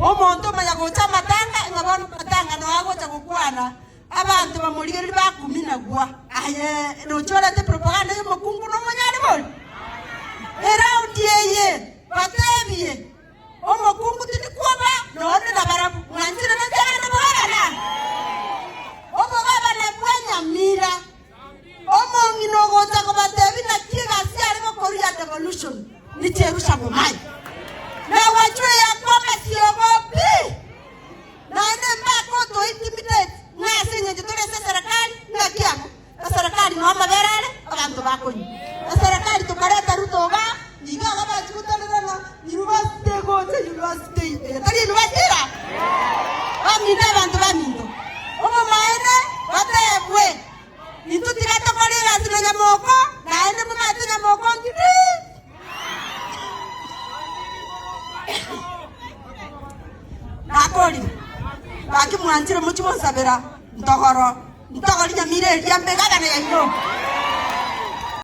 Omonto omanya gocha amatanga, ng'a bono amatanga noo agocha gokwana, abanto bamorigereria bakuminagwa. Aye nochia orete propaganda y'omokungu na omonyare bori? Eraundi eye batebie, Omokungu tindi kwoba nonde nabarabwo, mwanchire na inche naende obogabana? Obogabana bwa Nyamira, omong'ina ogocha kobatebia naki egasi yare gokorwa ya devolution ni Jerusha Bomai. Na gwachwa eyakwa amasiogo pi! Naende mbaka oto intimidate ng'a ase eng'encho tore ase eserekari, ng'aki abwo? Eserekari noo amabere are, abanto bakonywa. Eserekari tokareta Ruto igaa, iga iga bachia gotorera ng'a university egocha, university eye tari university era? Baminto abanto baminto, obomaene batebwe, intwe tiga tokore egasi na nyamoko, naende momanyete nyamoko ng'iti. Nakorire, gaki mwanchire mochie gonsabera ntogoro, ntogori nyamira eria mbegagane yaino.